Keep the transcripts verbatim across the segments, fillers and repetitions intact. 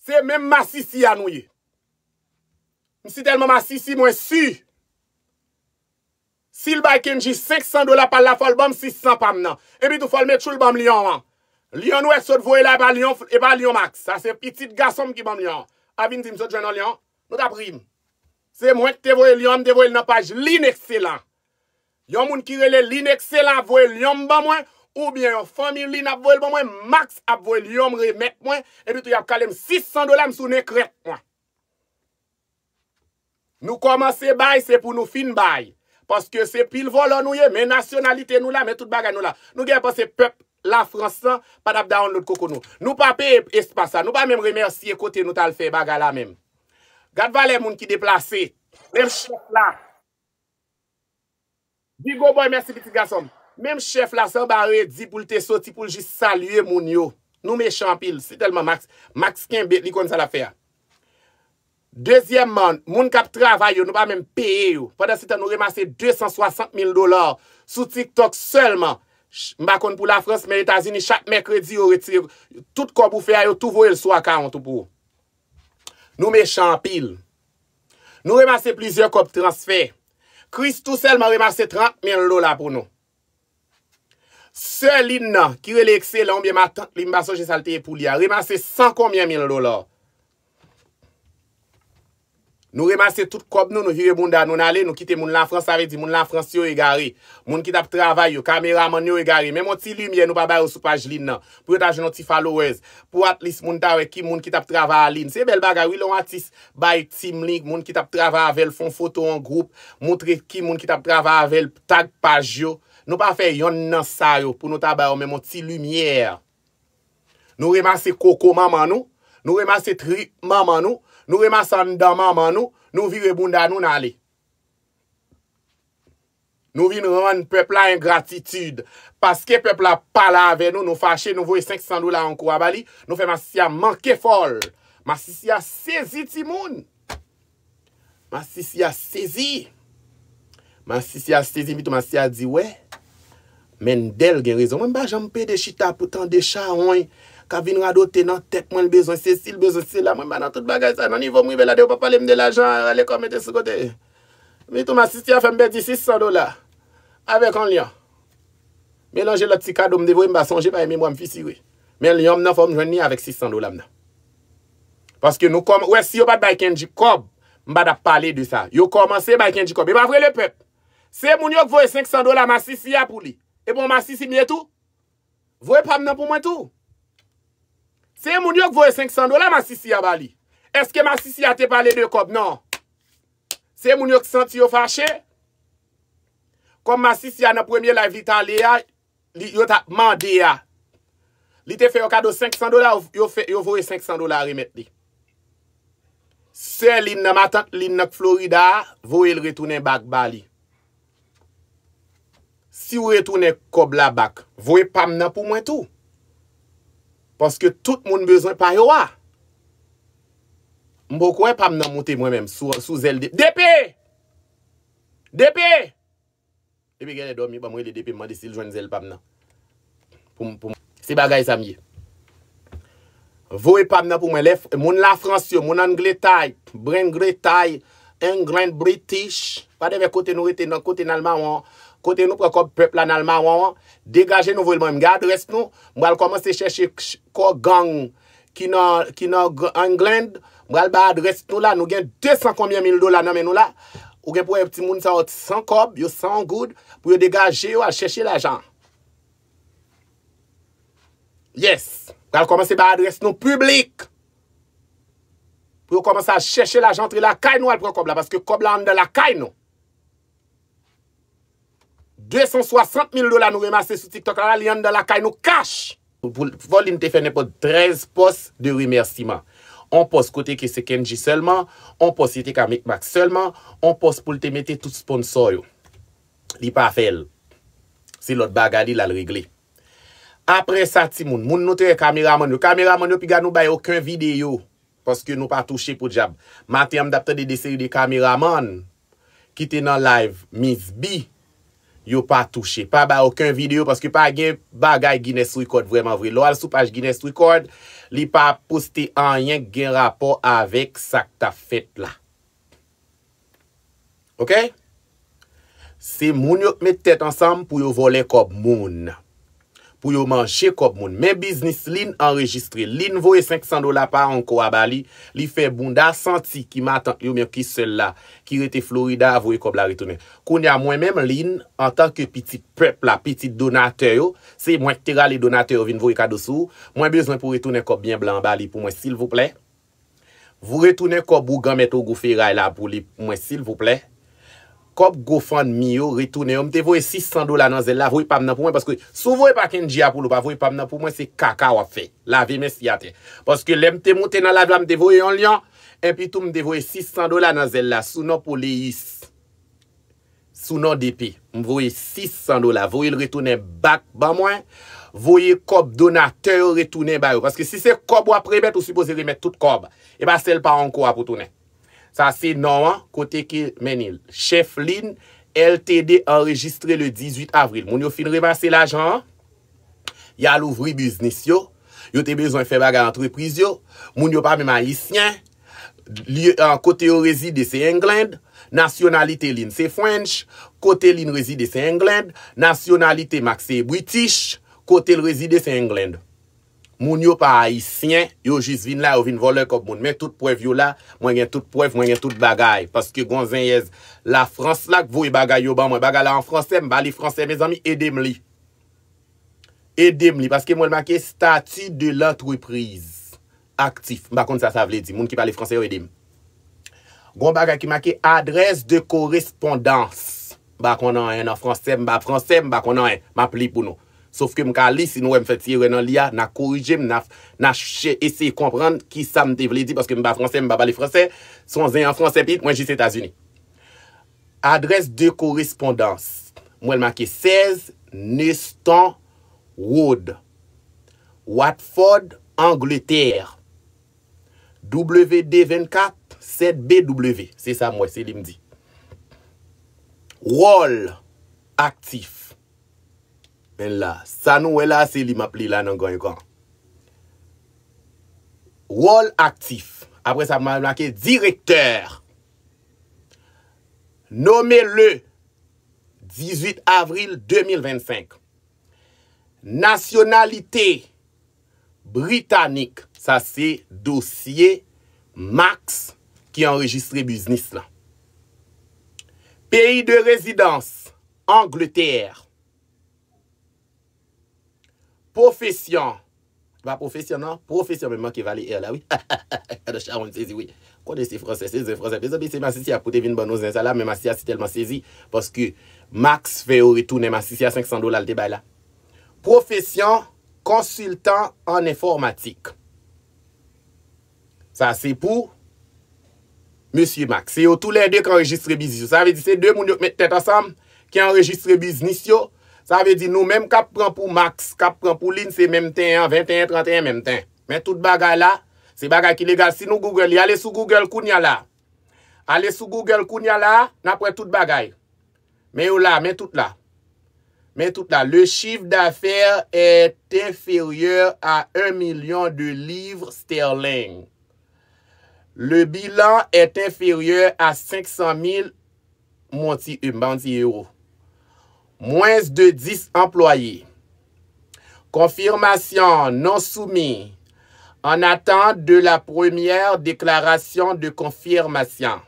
Se menm masisi a nou ye. M si tèlman masisi, mwen si. Si l bay Kendji senk san dola pa l la, fò l ban m sis san pa m nan. Epi tou, fò l make sure l ban m lyon an. Lyon nou wè sot voye la, e pa lyon, e pa lyon Max. Sa se pitit gason m ki ban m lyon an. A vin di m sot jwenn yon lyon. Nou t ap ri m. Se mwen ki te voye lyon an, m te voye l nan paj Lin Excellent. Yon moun ki rele Lin Excellent ap voye lyon m ban mwen, oubyen yon fanmi Lin ap voye l ban mwen, Max ap voye lyon m remèt mwen, epi tou y ap kale m sis san dola, m sou nen krèt mwen. Nou kòmanse bay, se pou nou fin bay. Paske se pil vòlò nou ye, men nasyonalite nou la, men tout bagay nou la. Nou gen panse pèp Lafrans lan pa t ap download koko nou. Nou pa peye espas la, nou pa menm remèsye kote nou t al fè bagay la menm. Gad valè moun ki deplase. Menm chèf la. Bigo Boy, mèsi pitit gason m. Menm chèf la, se anba redi pou l te soti, pou l jis salye moun yo. Nou mechan anpil. Si tèlman Max, Max kenbe, li konn sa l ap fè a. Dezyèmman, moun k ap travay yo, nou pa menm peye yo. Pandan se tan, nou remase de san swasant mil dola sou TikTok sèlman. Ch-, m pa konn pou Lafrans, men Etazini, chak mèkredi, yo retire tout kòb ou fè a, yo tou voye l sou akawont ou pou ou. Nou mechan anpil. Nou remase plizyè kòb transfè. Christoo sèlman remase trant mil dola pou nou. Sè Lin nan, ki rele Excellent oubyen matant li, m pa sonje sa l te ye pou li a, remase san konbyen mil dola. Nou remase tout kòb nou, nou vire bounda nou n ale, nou kite moun Lafrans, sa vle di moun Lafrans yo egare. Moun ki t ap travay yo, kameramann yo egare. Menm yon ti limyè nou pa ba yo sou paj Lin nan, pou yo ta jwenn yon ti followers. Pou at least moun ta wè ki moun ki t ap travay a Lin. Se bèl bagay wi, lè yon atis bay team li, moun ki t ap travay avè l, fè yon foto an gwoup, montre ki moun ki t ap travay avè l, tag paj yo. Nou pa fè yonn nan sa yo pou nou ta ba yo menm yon ti limyè. Nou remase koko manman nou, nou remase trip manman nou, nou remase anndan manman nou, nou vire bounda nou n ale. Nou vin rann pèp la engratitid. Paske pèp la pale avè nou, nou fache, nou voye senk san dola yon kou a ba li, nou fè masisi a manke fò l. Masisi a sezi timoun. Masisi a sezi. Masisi a sezi, epi tou masisi a di, wè, Mendel gen rezon. Mwen m pa janm pede chita pou tande chawony k ap vin radote nan tèt mwen, l bezwen sesi, l bezwen sela. Mwen m pa nan tout bagay sa. Nan nivo m rive la, depi w pa pale m de lajan, rale kò w mete sou kote. Epi tou masisi a fè m pèdi sis san dola. Avèk yon lyon. Melanje lòt ti kado m te voye, m pa sonje, paske memwa m fisire. Men lyon m nan fò m jwenn li avèk sis san dola m nan. Paske nou kòm, wè, si yo pa t bay Kendji kòb, m pa t ap pale de sa. Yo kòmanse bay Kendji kòb. E pa vre, lepèp? Se moun yo k voye senk san dola masisi a pou li. E bon, masisi m ye tou. Voye pa m nan pou mwen tou. Se moun yo k voye senk san dola masisi a ba li. Èske masisi a te pale de kòb? Non. Se moun yo k santi yo fache. Kòm masisi a nan premye live li t ale a, li, yo t ap mande a. Li te fè yo kado senk san dola, yo, yo fè, yo voye senk san dola remèt li. Sè Lin nan, matant Lin nan k Florida a, voye l retounen bak ba li. Si w retounen kòb la bak, voye pa m nan pou mwen tou. Paske tout moun bezwen pa yo a. M poko wè pa m nan moute mwen menm sou, sou zèl de, DP! DP! Depi genlè dòmi, ban m rele DP, m mande si l jwenn zèl pa m nan. Pou m, pou m, se bagay sa m ye. Voye pa m nan pou mwen. Lè f-, moun Lafrans yo, moun Angletay, Brengletay, England, British, pa devè kote nou rete, nan kote n al mawon an, kote nou pran kòb pèp la n al mawon an, degaje nou voye l ban m. Gen adrès nou, m pral kòmanse chèche ch-, kò gang ki nan, ki nan Gr-, England, m pral bay adrès nou la, nou gen de san konbyen mil dola nan men nou la. Ou gen pou wè timoun sa yo san kòb, yo san goud, pou yo degaje yo al chèche lajan. Yes. Pral kòmanse bay adrès nou piblik. Pou yo kòmanse al chèche lajan, antre lakay nou al pran kòb la, paske kòb la anndan lakay nou. De san swasant mil dola nou remase sou TikTok la, li anndan lakay nou kach. Pou, pou, fò Lin te fè nenpòt trèz pòs de remèsiman. On pòs kote ke se Kendji sèlman, on pòs li te ka met Max sèlman, on pòs pou l te mete tout sponsò yo. Li pa fè l. Se lòt bagay li l al regle. Apre sa, timoun, moun nou te wè kameramann yo. Kameramann yo, piga nou bay okenn videyo. Paske nou pa touche podyab. Maten an, m t ap tande de seri de kameramann ki te nan live Miss B. yo pa touche. Pa bay okenn videyo paske pa gen bagay Guinness Record vrèman vre. Lè w al sou paj Guinness Record, li pa poste anyen k gen rapò avèk sa k t ap fèt la. Oke? Se moun yo k met tèt ansanm pou yo vòlè kòb moun. Pou yo manje kòb moun. Men biznis Lin anrejistre. Lin voye senk san dola pa ankò a ba li. Li fè bounda santi ki matant li oubyen ki sè l la ki rete Florida a voye kòb la retounen. Kounye a, mwen menm, Lin, antanke pitit pèp la, pitit donatè yo, se mwen ki te rale donatè yo vin voye kado sou ou. Mwen bezwen pou retounen kòb byen blan an ba li pou mwen, silvouplè. Vou retounen kòb ougan mèt ogou feray la pou li pou mwen, silvouplè. Kòb GoFundMe yo, retounen yo. M te voye sis san dola nan zèl la, voye pa m nan pou mwen, paske si w voye pa Kendji a pou li, w pa voye pa m nan pou mwen, se kaka w ap fè. Lave men si atè. Paske lè m te moute nan live la, m te voye yon lyon, epi tou m te voye sis san dola nan zèl la, sou non Poleyis. Sou non D P. M voye sis san dola. Voye l retounen back ban mwen. Voye kòb donatè yo retounen ba yo. Paske si se kòb w ap remèt, ou sipoze remèt tout kòb. E pa sèl pa ankò a pou tounen. Sa se non an, kote ke, men li, Chef Lin L T D anrejistre le dizuit avril. Moun yo fin remase lajan an. Y al ouvri biznis yo. Yo te bezwen fè bagay antrepriz yo. Moun yo pa menm ayisyen. Lye, ah, kote yo rezide, se England. Nasyonalite Lin, se French. Kote Lin rezide, se England. Nasyonalite Max, se British. Kote l rezide, se England. Moun yo pa ayisyen, yo jis vin la, yo vin vòlè kòb moun. Men tout prèv yo la, mwen gen tout prèv, mwen gen tout bagay. Paske gon zenyèz Lafrans la k voye bagay yo ban mwen. Bagay la an fransè, m pa li fransè, mezanmi, ede m li. Ede m li, paske m wè l make statut de l'entreprise actif. M pa konn sa sa vle di. Moun ki pale fransè yo ede m. Gon bagay ki make adresse de correspondance. M pa konn anyen nan fransè, m pa fransè, m pa konn anyen. M ap li pou nou. Sof ke m ka li, si nou wè m fè ti erè nan li a, n a korije m, n a, n a chèche eseye konprann ki sa m te vle di, paske m pa fransè, m pa pale fransè. Se yon zen an fransè, pitit, mwen jis Etazini. Adresse de correspondance. Mwen make sèz Neston Road, Watford, Angleterre. W D vennkat, sèt B W. Se sa m wè, se li m di. Wòl aktif. Men la, sa nou wè la, se li m ap li la nan gran ekran. Wòl aktif. Apre sa, m al make direktè. Nommé le dizuit avril de mil vennsenk. Nasyonalite britanik. Sa se dosye Max ki anrejistre biznis lan. Peyi de rezidans, Angletè. Pwofesyon. Pa pwofesyon, non. Pwofesyon, men manke vale R la, wi. Gade chan, mwen sezi, wi. Konnen se fransè, se zen fransè. Mezanmi, se masisi a pou te vin ban nou zen sa la, men masisi a si tèlman sezi, paske Max fè yo retounen masisi a senk san dola l te bay la. Pwofesyon, konsiltan an enfòmatik. Sa se pou Mesye Max. Se yo toulède k anrejistre biznis yo. Sa vle di se de moun yo k met tèt ansanm ki anrejistre biznis yo. Sa vle di nou menm k ap pran pou Max, k ap pran pou Lin, se menm ten an, venteyen, tranteyen, menm ten. Men tout bagay la, se bagay ki legal. Si nou Google li, ale sou Google kounye a la. Ale sou Google kounye a la, n ap wè tout bagay. Men yo la, men tout la. Men tout la. Le chiffre d'affaires est inférieur à un million de livres sterling. Le bilan est inférieur à cinq cent mille, mon ti, euh, mon ti euro. Moins de dix employés. Confirmation non soumis. En attente de la première déclaration de confirmation.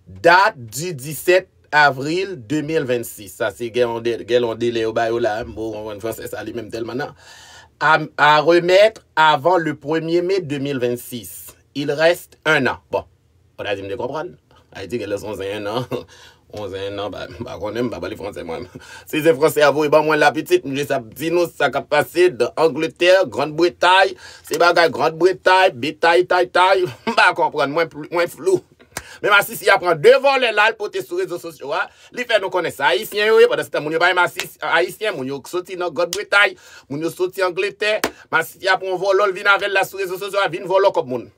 Date du dix-sept avril deux mille vingt-six. Sa se gen yon de-, gen yon delè yo ba yo la, m poko konprann fransè sa li menm tèlman nan. À, à remettre avant le premier mai deux mille vingt-six. Il reste un an. Bon, ou ta di m te konprann. Ayiti gen lè se yon zen en an. Yon zen en an, ba, m pa konnen, m pa pale fransè mwen. Se zen fransè a voye ban mwen la pitit, m jis ap di nou sa k ap pase nan Angletè, Grann Bretay, se bagay Grann Bretay, betay, tay, tay, m pa konprann, mwen pl-, mwen flou. Men masisi a pran de vòlè la, l pote sou rezo sosyo a. Li fè nou konnen se Ayisyen yo ye. Pandan se tan, moun yo pa menm Ayisyen, moun yo soti nan Grann Bretay, moun yo soti Angletè. Masisi a pran yon vòlò, l vin avè l la sou rezo sosyo a, vin vòlò kòb moun.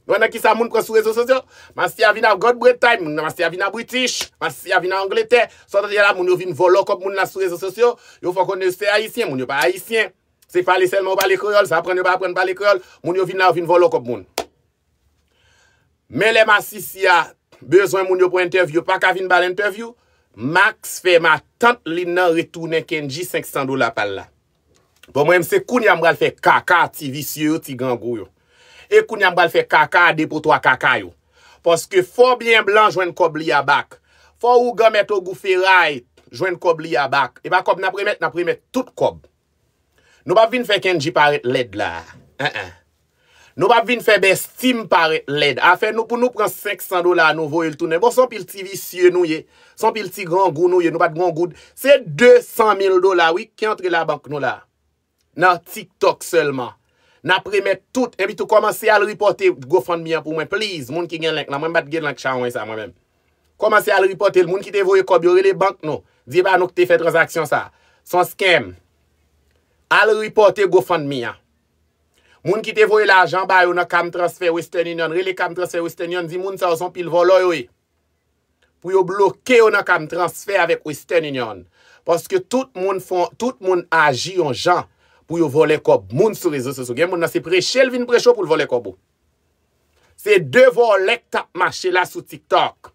Nou wè nan kisa moun pran sou rezo sosyo? Masisi a vin a Grand Bretagne, moun nan masisi a vin a British, masisi a vin a Angletè. Sa w tande la, moun yo vin vòlò kòb moun la sou rezo sosyo. Yo fè w konnen se Ayisyen, moun yo pa Ayisyen. Se pale sèlman yo pale kreyòl, sa aprann yo pa aprann pale kreyòl. Moun yo vin la, yo vin vòlò kòb moun. Men lè masisi a bezwen moun yo pou entèvyou, yo pa ka vin ba l entèvyou. Max fè matant Lin nan retounen Kendji senk san dola pa l la. Bon, mwen menm se kounye a m pral fè kaka ti visye yo, ti grangou yo. E kounye a m pral fè kaka a depo twa kaka yo. Paske fò byen blan jwenn kòb li a bak. Fò ougan mèt ogou feray jwenn kòb li a bak. E pa kòb n ap remèt, n ap remèt tout kòb. Nou p ap vin fè Kendji parèt lèd la. Enhen. Nou p ap vin fè Bèstim parèt lèd. Afè nou, pou nou pran senk san dola nou voye l tounen. Bon, se yon pil ti visye nou ye. Se yon pil ti grangou nou ye. Nou pa t grangou. Se de san mil dola, wi, ki antre labank nou la. Nan TikTok sèlman. N ap remèt tout. Epi tou kòmanse al ripòte GoFundMe an pou mwen, please. Moun ki gen link lan. Mwen m pa t gen link chawony sa mwen menm. Kòmanse al ripòte l. Moun ki te voye kòb yo, rele bank nou. Di e pa nou ki te fè tranzaksyon sa. Se yon scam. Al ripòte GoFundMe an. Moun ki te voye lajan ba yo nan Cam Transfer Western Union, rele Cam Transfer Western Union, di moun sa yo se yon pil vòlò yo ye. Pou yo bloke yo nan Cam Transfer avèk Western Union. Paske tout moun fon, tout moun aji yon jan pou yo vòlè kòb moun sou rezo sosyo. Gen moun nan se preche l vin preche w pou l vòlè kòb ou. Se de vòlè k t ap mache la sou TikTok.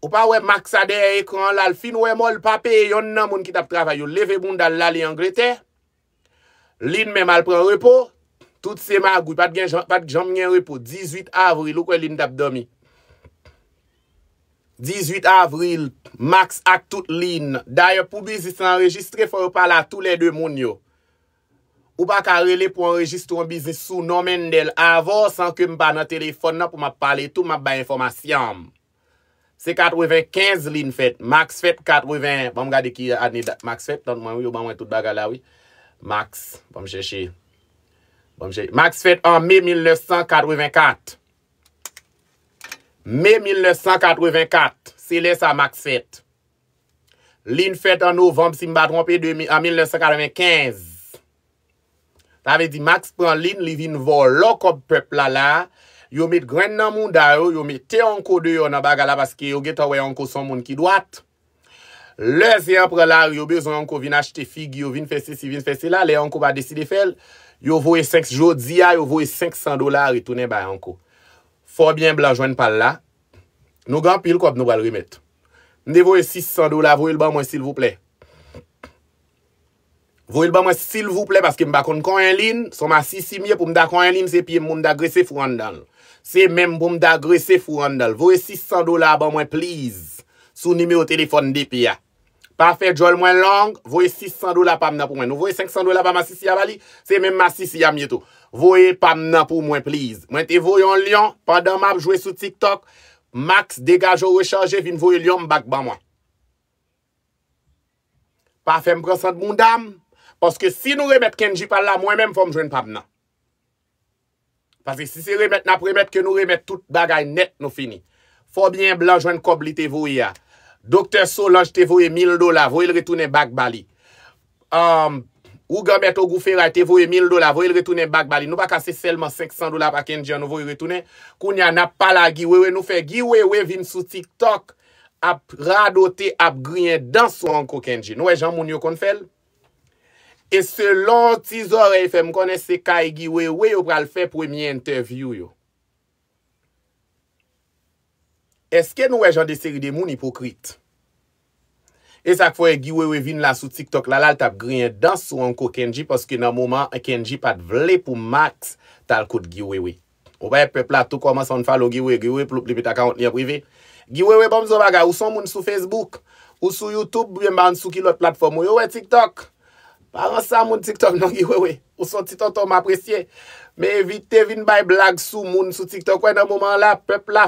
Ou pa wè Max a dèyè ekran an la, l fin wè mò, l pa peye yonn nan moun ki t ap travay yo. Leve bounda l, l ale Angletè. Lin menm al pran repo. Tout se magouy, pa t gen jan, pa t janm gen repo. Dizuit avril, ou kwè Lin t ap dòmi? Dizuit avril, Max ak tout Lin. Dayè, pou biznis lan anrejistre, fò yo pale a toulède moun yo. Ou pa ka rele pou anrejistre yon biznis sou non Mendel avè w san ke m pa nan telefòn nan pou m ap pale tou, m ap bay enfòmasyon. Se katrevenkenz Lin fèt. Max fèt katreven, ban m gade ki ane dat Max fèt. Tann mwen, wi, yo ban mwen tout bagay la, wi. Max, ban m chèche. Ban m chèche. Max fèt an me mil nèf san katrevenkat. Me mil nèf san katrevenkat. Se lè sa Max fèt. Lin fèt an novanm, si m pa twonpe, de mi-, an mil nèf san katrevenkenz. Sa vle di Max pran Lin, li vin vòlò kòb pèp la la. Yo met grenn nan mouda yo, yo mete Onko deyò nan bagay la paske yo gentan wè Onko se yon moun ki dwat. Lè zen an pran lari, yo bezwen Onko vin achte figi yo, vin fè sesi, vin fè sela. Lè Onko pa deside fè l, yo voye senk, jodi a, yo voye senk san dola retounen bay Onko. Fò byen blan jwenn pa l la. Nou gen anpil kòb nou pral remèt. M te voye sis san dola, voye l ban mwen silvouplè. Voye l ban mwen silvouplè, paske m pa konn konyen Lin, se yon masisi m ye, pou m ta konyen Lin, se pye m pou m ta grese fou anndan l. Se men m pou m ta grese fou anndan l. Voye sis san dola ban mwen, please, sou nimewo telefòn depi a. Pa fè djòl mwen long, voye sis san dola pa m nan pou mwen. Nou voye senk san dola pa masisi a ba li, se menm masisi a m ye tou. Voye pa m nan pou mwen, please. Mwen te voye yon lyon, pandan m ap jwe sou TikTok, Max degaje w rechaje, vin voye lyon m bak ban mwen. Pa fè m pran sant bounda m, paske si nou remèt Kendji pa l la, mwen menm fò m jwenn pa m nan. Paske si se remèt n ap remèt, ke nou remèt tout bagay nèt, nou fini. Fò byen blan jwenn kòb li te voye a. Doktè Solange te voye mil dola, voye l retounen bak ba li. Um, Ougan Bèto Gou Feray te voye mil dola, voye l retounen bak ba li. Nou pa ka se sèlman senk san dola pa Kendji an nou voye retounen. Kounye a n ap pale a Guy Wewe, nou fè Guy Wewe vin sou TikTok ap radote, ap griyen dan sou Onko Kendji. Nou wè jan moun yo konn fè l? E selon ti zòrèy fè m konnen se kay Guy Wewe yo pral fè premye entèvyou yo. Èske nou wè jan de seri de moun ipokrit? E sa k fè Guy Wewe vin la sou TikTok la, la l t ap griyen dan sou Onko Kendji, paske nan moman an Kendji pa t vle pou Max t al kot Guy Wewe. Ou pa wè pèp la tou kòmanse unfollow Guy Wewe, Guy Wewe ploup li met akawont li an prive. Guy Wewe, ban m di w bagay, ou se yon moun sou Facebook, ou sou YouTube, oubyen m pa konn sou ki lòt platfòm ou ye, ou wè TikTok. Pa ranse a moun TikTok non Guy Wewe. Ou se yon ti tonton m apresye. Men evite vin bay blag sou moun sou TikTok. Wè nan moman an la, pèp la,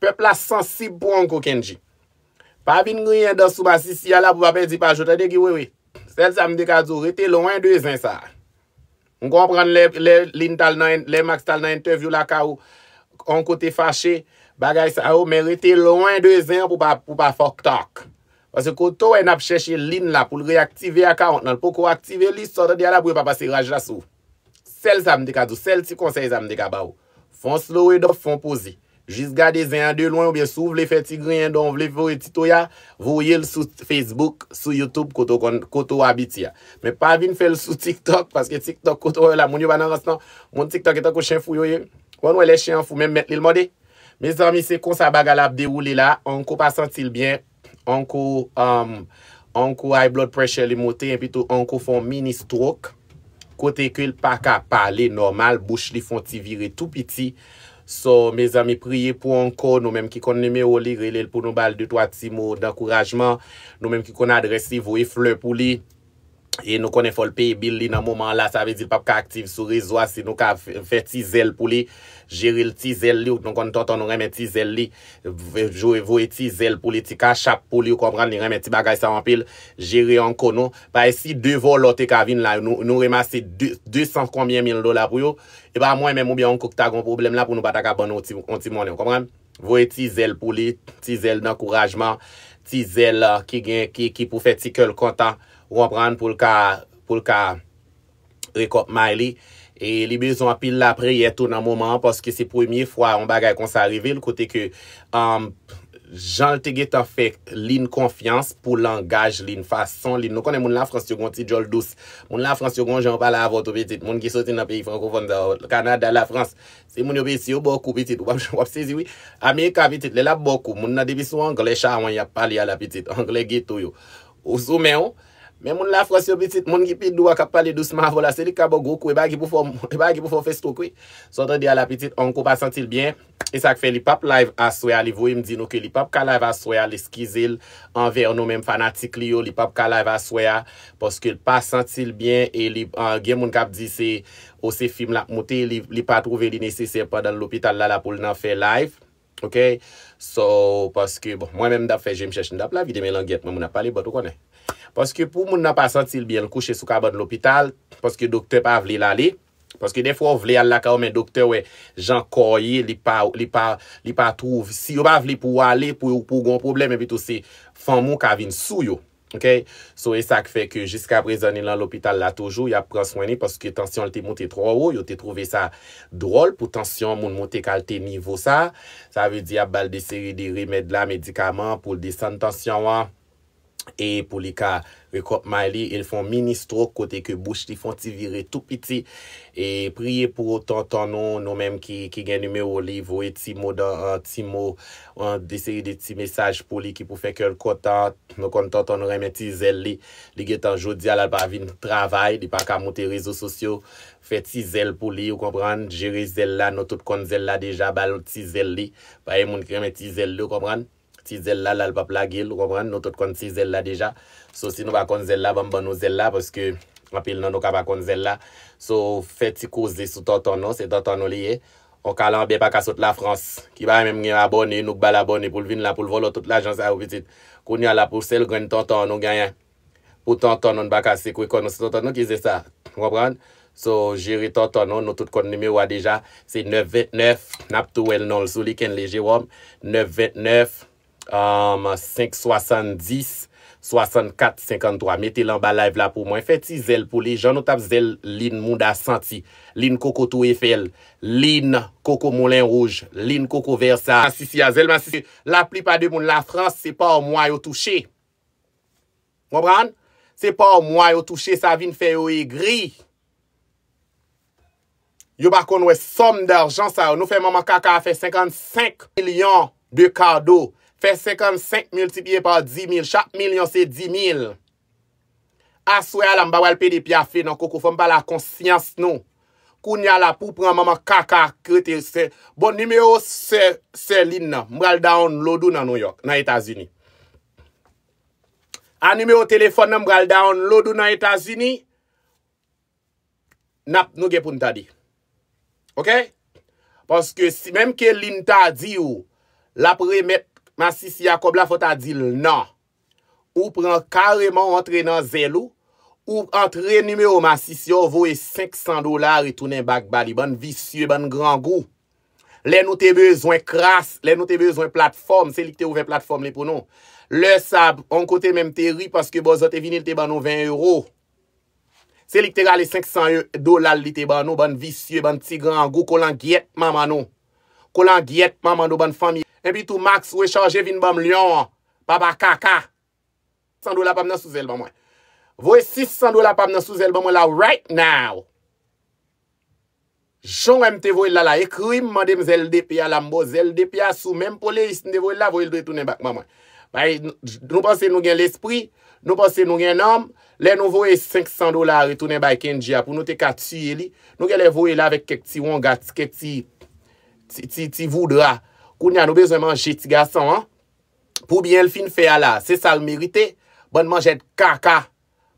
pèp la sansib pou Onko Kendji. Pa vin griyen dan sou masisi a la pou pa pèdi paj ou, tande Guy Wewe. Sèl sa m te ka di w, rete lwen de zen sa. M konprann lè, lè Lin t al nan, lè Max t al nan entèvyou lakay ou, Onko te fache, bagay sa yo, men rete lwen de zen an pou pa, pou pa fuck talk. Paske kote w wè n ap chèche Lin la pou l reyaktive akawont lan, l poko aktive li, sa w tande a la pou yo pa pase raj la sou w. Sèl sa m te ka di w, sèl ti konsèy sa m te ka ba w. Fè on slow it up, fè on poze. Jis gade zen an de lwen, oubyen si w vle fè ti griyen dan, w vle voye ti toya, voye l sou Facebook, sou YouTube, kote w konn, kote w abitye a. Men pa vin fè l sou TikTok, paske TikTok, kote w wè la, moun yo pa nan rans non. Moun TikTok e tankou chen fou yo ye. Ou konn wè lè chen an fou, menm mèt li l mòde. Mezanmi, se konsa bagay la ap dewoule la. Onko pa santi l byen. Onko, um, Onko high blood pressure li moute, epi tou Onko fè on mini stroke. Kote ke l pa ka pale nòmal, bouch li fè on ti vire tou piti. So, mezanmi, priye pou Onko, nou menm ki konn nimewo li, rele l pou nou ba l de twa ti mo dankourajman. Nou menm ki konn adrès li, voye flè pou li. E nou konnen fò l peye bil li nan moman an la, sa vle di l p ap ka aktif sou rezo a, si nou ka f-, fè ti zèl pou li, jere l ti zèl li, nou konn tonton nou renmen ti zèl li, v-, jwe voye ti zèl pou li, ti kachap pou li, ou konprann, li renmen ti bagay sa yo anpil, jere Onko nou, paske si de vòlò te ka vin la, nou, nou ranmase de, de san konbyen mil dola pou yo, e pa mwen menm oubyen Onko ki ta gon pwoblèm la pou nou pa ta ka ban nou on ti, on ti monnen, ou konprann? Voye ti zèl pou li, ti zèl dankourajman, ti zèl, uh, ki gen, ki, ki pou fè ti kè l kontan, ou konprann, pou l ka, pou l ka rekòp may li. E li bezwen anpil lapriyè tou nan moman an, paske se premye fwa yon bagay konsa rive l, kote ke, um, jan l te gentan fè Lin konfyans pou langaj Lin, fason Lin. Nou konnen moun Lafrans yo gon ti djòl dous. Moun Lafrans yo gon jan yo pale avè w tou pitit. Moun ki soti nan peyi frankofòn sa yo, Kanada, Lafrans. Se moun yo pitit, si yo ba w kou pitit, w ap, w ap sezi wi. Amerika pitit, lè l ap ba w kou, moun nan depi sou anglè chawony y ap pale a la pitit, anglè geto yo. Ou sou men w. Men moun Lafrans yo pitit, moun ki pi dou a k ap pale dousman avè w la, se li k ka ba w gwo kou, e pa ki pou fè w, e pa ki pou fè w fè stroke wi. Sa w tande a la pitit, Onko pa santi l byen. E sa k fè li p ap live aswè a, li voye m di nou ke li p ap ka live aswè a, l eskize l anvè nou menm fanatik li yo, li p ap ka live aswè a, paske l pa santi l byen, e li, ah, gen moun k ap di se, o se fim l ap moute, li, li pa twouve li nesesè pandan l lopital la, la pou l nan fè live. Ok? So, paske, bon, mwen menm m t ap fè je m chèch, m t ap la vide men langyèt mwen, moun ap pale bòt, ou konnen. Paske pou moun nan pa santi l byen, l kouche sou kabann lopital, paske doktè pa vle l ale, paske dèfwa w vle al lakay ou, men doktè wè jan kò w ye, li pa, li pa, li pa twouve. Si yo pa vle pou w ale, pou, pou w gon pwoblèm, epi tou se fanmi w ka vin sou yo. Ok? So, e sa k fè ke jiska prezan li nan lopital la toujou, y ap pran swen li, paske tansyon l te moute twò wo, yo te twouve sa dwòl pou tansyon moun moute kalite nivo sa. Sa vle di y ap ba l de seri de remèd la, medikaman pou l desann tansyon an. E pou li ka rekòp may li, e l fè yon mini stroke kote ke bouch li fè yon ti vire tou piti. E priye pou tonton nou, nou menm ki, ki gen nimewo li, voye ti mo dan, an, ti mo, an, de seri de ti mesaj pou li ki pou fè kè l kontan. Nou konn tonton nou renmen ti zèl li. Li gentan jodi a la l pa vin travay, li pa ka moute rezo sosyo. Fè ti zèl pou li, ou konprann, jere zèl la, nou tout konn zèl la deja, ba l ti zèl li. Pa gen moun ki renmen ti zèl li, ou konprann. Ti zèl la, la l p ap lage l, ou konprann? Nou tout konn ti zèl la deja. So, si nou pa konn zèl la, ban m ban nou zèl la, paske anpil nan nou ka pa konn zèl la. So, fè ti koze sou tonton nou, se tonton nou li ye. On kalanbè pa ka sot Lafrans, ki pa menm gen abòne, nou k ba l abòne pou l vin la, pou l vòlò tout lajan sa yo pitit. Kounye a la pou sèl grenn tonton nou genyen. Pou tonton nou, n pa ka sekwe kò nou, se tonton nou ki se sa. Ou konprann? So, jere tonton nou, nou tout konn nimewo a deja. Se nèf vennèf, n ap tou wè l non l sou li, Kenley Jérôme. Nèf vennèf, um, senk swasanndis, swasannkat senkanntwa. Mete l anba live la pou mwen. Fè ti zèl pou li, jan nou t ap zèl Lin mouda santi, Lin koko Tou Efèl, Lin koko Moulen Wouj, Lin koko Vèsay. Masisi a, zèl masisi. Laplipa de moun Lafrans, se pa mwa yo touche. Konprann? Se pa mwa yo touche, sa vin fè yo egri. Yo pa konn wè sòm dajan sa yo. Nou fè manman kaka a fè senkannsenk milyon de kado. Fè senkannsenk miltipliye pa di mil. Chak milyon se di mil. Aswè a la, m pa pral pede pyafe nan koko. Fò m pale a konsyans nou. Kounye a la, pou pran manman kaka k rete sè. Bon, nimewo sè, sè Lin nan. M pral download ou nan Nouyòk, nan Etazini. A nimewo telefòn nan, m pral download ou nan Etazini. N ap, nou gen pou n tande. Ok? Paske si, menm ke Lin ta di w, l ap remèt masisi a kòb la, fò w ta di l non. Ou pran kareman, ou antre nan zèl ou, ou antre nimewo masisi a, ou voye senk san dola, retounen bak ba li. Bann visye, bann grangou. Lè nou te bezwen kras, lè nou te bezwen platfòm, se li ki te ouvè platfòm li pou nou. Lè sa, on kote menm te ri paske bòzò te vini, li te ban nou ven ewo. Se li ki te rale senk san e-, dola l li te ban nou, bann visye, bann ti grangou, kolangyèt manman nou. Kolangyèt manman nou bann fanmi. Epi tou Max rechaje vin ban m lyon an. Papa kaka. San dola pa m nan sou zèl ban mwen. Voye sis san dola pa m nan sou zèl ban mwen la right now. Jan w wè m te voye l la la, ekri m, mande m zèl de pye a la, m ba w zèl de pye a sou menm poleyis m te voye l la, voye l retounen bak ban mwen. Bay, nou panse nou gen lespri, nou panse nou gen nanm, lè nou voye senk san dola a retounen bay Kendji a pou nou te ka tiye li, nou genlè voye l avèk kèk ti wonga, kèk ti, ti, ti, ti voudra. Kounye a nou bezwen manje ti gason an. Pou byen l fin fè a la, se sa l merite. Bann manjèt kaka.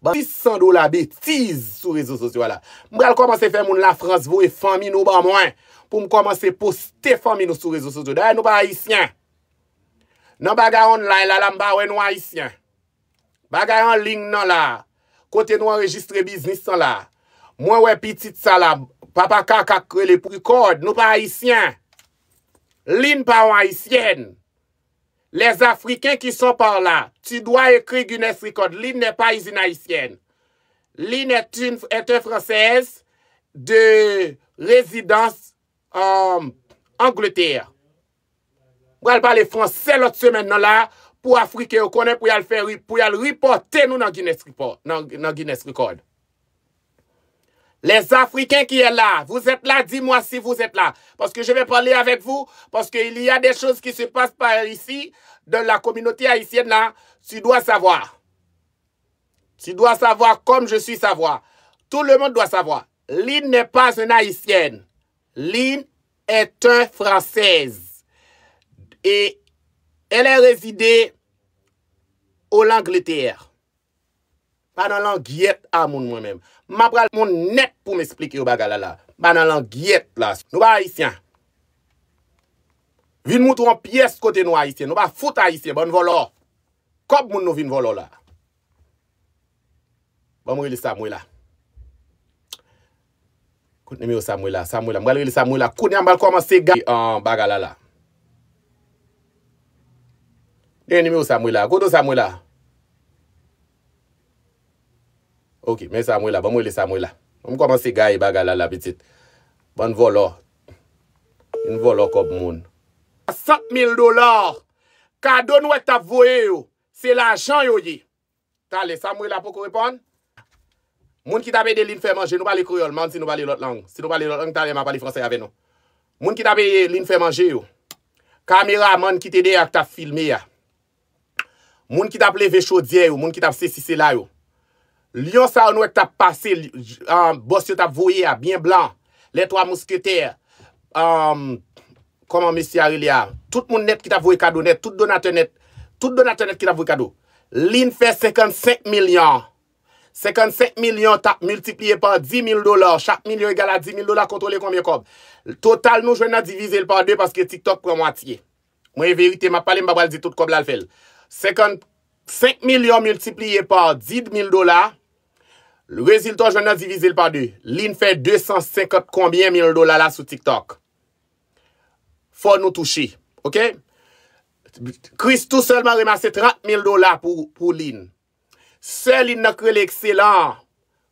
Bann sis san dola betiz sou rezo sosyo a la. M pral kòmanse fè moun Lafrans voye fanmi nou ban mwen. Pou m kòmanse poste fanmi nou sou rezo sosyo. Dayè nou pa ayisyen. Nan bagay online la, la m pa wè nou ayisyen. Bagay an liy nan la. Kote nou anrejistre biznis lan la. Mwen wè pitit sa la. Papa kaka k rele pou record. Nou pa ayisyen. Lynn pa yon ayisyèn. Les Africains qui sont par là, tu dois écrire Guinness Record. Lynn n'est pas une haïtienne. Lynn est une, est une Française de résidence, euh, Angleterre. Mwen pral pale fransè lòt semèn nan la pou Afriken yo konnen pou y al fè, pou y al ripòte nou nan Guinness Record, nan, nan Guinness Record. Les Africains qui est là, vous êtes là, dis-moi si vous êtes là. Parce que je vais parler avec vous, parce qu'il y a des choses qui se passent par ici, dans la communauté haïtienne là, tu dois savoir. Tu dois savoir comme je suis savoir. Tout le monde doit savoir. Lynn n'est pas une haïtienne. Lynn est une française. Et elle est résidée au l'Angleterre. Pa nan langyèt a moun mwen menm. M ap pral moun nèt pou m esplike yo bagay la la. M pa nan langyèt la. Nou pa ayisyen. Vin moutre yon pyès kote nou ayisyen. Nou pa fout ayisyen, bann vòlò. Kòb moun nou vin vòlò la. Ban m rele Samuela. Kote nimewo Samuela? Samuela. M pral rele Samuela. Kounye a m pral kòmanse gade an bagay la la. Gen nimewo Samuela. Kote Samuela? Ok, men Samuela. Ban m rele Samuela. Ban m kòmanse gaye bagay la la pitit. Bann vòlò. Vin vòlò kòb moun. Swasant mil dola. Kado nou wè k t ap voye yo. Se lajan yo ye. Talè, Samuela poko reponn. Moun ki t ap ede Lynn fè manje, nou pale kreyòl, m pa konn si nou pale lòt lang. Si nou pale lòt lang, talè m a pale fransè avè nou. Moun ki t ap ede Lynn fè manje yo. Kameramann ki te dèyè a k t ap filme a. Moun ki t ap leve chodyè yo, moun ki t ap sesi sela yo. Lyon sa yo nou wè k t ap pase, li- ah, bòs yo t ap voye a, byen blan. Les Trois Mousquetaires. Ah, kòman mesye a rele a? Tout moun nèt ki t ap voye kado nèt, tout donatè nèt, tout donatè nèt ki t ap voye kado. Lynn fè senkannsenk milyon. Senkannsenk milyon t ap miltipliye pa dis mil dola. Chak milyon egal a dis mil dola, kontwole konbyen kòb. Total nou jwenn nan divize l pa de paske TikTok pran mwatye. Mwen e verite m ap pale, m pa pral di tout kòb la l fè l. Senkannsenk milyon miltipliye pa dis mil dola, rezilta w jwenn nan divize l pa de. Lynn fè de san senkant konbyen mil dola la sou TikTok. Fò nou touche. Ok? Christoo sèlman remase trant mil dola pou, pou Lynn. Sè Lynn nan k rele Excellent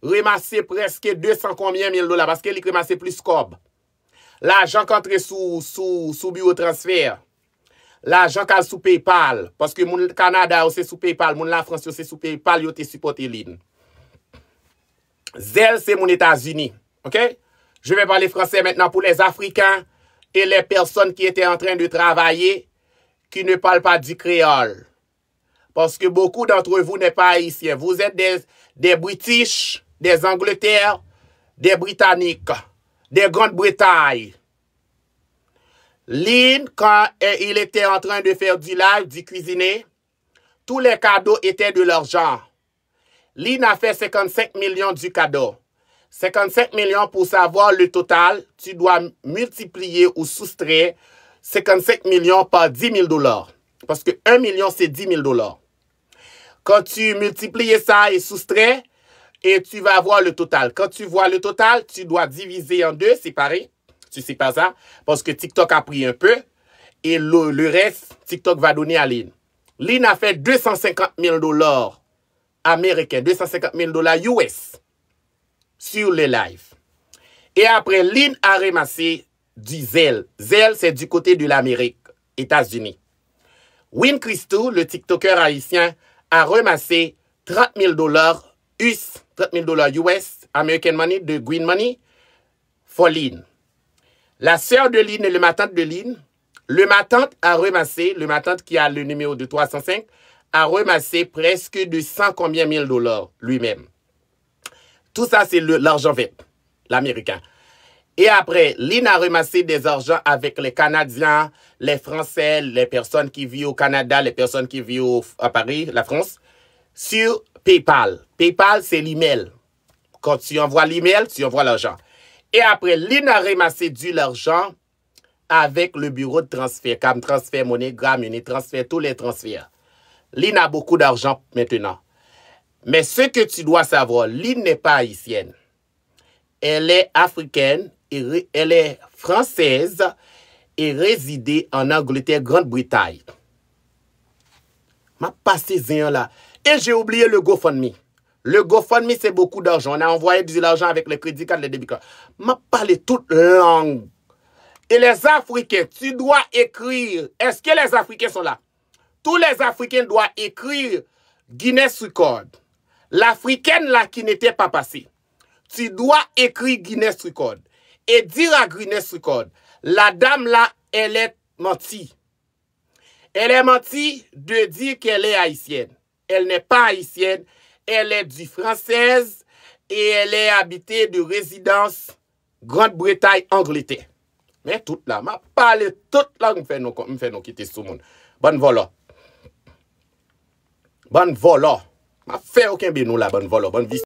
remase prèske de san konbyen mil dola, paske li k remase plis kòb. Lajan k antre sou, sou, sou biwo transfè. Lajan k al sou PayPal, paske moun Kanada yo se sou PayPal, moun Lafrans yo se sou PayPal yo te sipòte Lynn. Zèl se moun Etazini. Ok? Je vais parler français maintenant pour les Africains et les personnes qui étaient en train de travailler, qui ne parlent pas du créole. Parce que beaucoup d'entre vous n'est pas haïtien. Vous êtes des, des British, des Angleterre, des Britanniques, des Grande-Bretagne. Lynn, quand euh, il était en train de faire du live, du cuisiner, tous les cadeaux étaient de l'argent. Lynn a fait cinquante-cinq millions du cadeau. Cinquante-cinq millions, pour savoir le total, tu dois multiplier ou soustraire cinquante-cinq millions par dix mille dollars. Parce que un million, c'est dix mille dollars. Quand tu multiplies ça et soustrais, et tu vas voir le total. Quand tu vois le total, tu dois diviser en deux, séparer. Tu sais pas ça, parce que TikTok a pris un peu, et le, le reste, TikTok va donner à Lynn. Lynn a fait deux cent cinquante mille dollars américains, deux cent cinquante mille dollars U S sur les lives. Et après, Lynn a ramassé du Zelle. Zelle, c'est du côté de l'Amérique, États-Unis. Win Christou, le TikToker haïtien, a ramassé trente mille dollars U S, trente mille dollars U S, American money, de green money, for Lynn. La sœur de Lynn et le ma tante de Lynn, le ma tante a ramassé, le ma tante qui a le numéro de trois cent cinq, a ramassé presque de cent combien mille dollars lui-même. Tout ça, c'est le- l'argent vert, l'américain. Et après, Lynn a ramassé des argents avec les Canadiens, les Français, les personnes qui vivent au Canada, les personnes qui vivent au- à Paris, la France, sur PayPal. PayPal, c'est l'email. Quand tu envoies l'email, tu envoies l'argent. Et après, Lynn a ramassé du l'argent avec le bureau de transfert, Cam Transfert, MoneyGram, Unitransfer, tous les transferts. Lynn a beaucoup d'argent maintenant. Mais ce que tu dois savoir, Lynn n'est pas haïtienne. Elle est africaine, et ré- elle est française et réside en Angleterre, Grande-Bretagne. M ap pase zen an la. Et j'ai oublié le GoFundMe. Le GoFundMe, c'est beaucoup d'argent. On a envoyé de l'argent avec le crédit card, le débit card. M ap pale tout lang. Et les Africains, tu dois écrire. Est-ce que les Africains sont là? Tous les Africains doivent écrire Guinness Record. L'Africaine là qui n'était pas passée. Tu dois écrire Guinness Record. Et dire à Guinness Record, la dame là, elle est menti. Elle est menti de dire qu'elle est haïtienne. Elle n'est pas haïtienne. Elle est du française et elle est habitée de résidence Grande-Bretagne, Angleterre. Men tout la, m ap pale tout la, m fè nou, m fè nou kite sou moun. Bann vòlò. Bann vòlò. M ap fè yo kenbe nou la, bann vòlò, bann visye.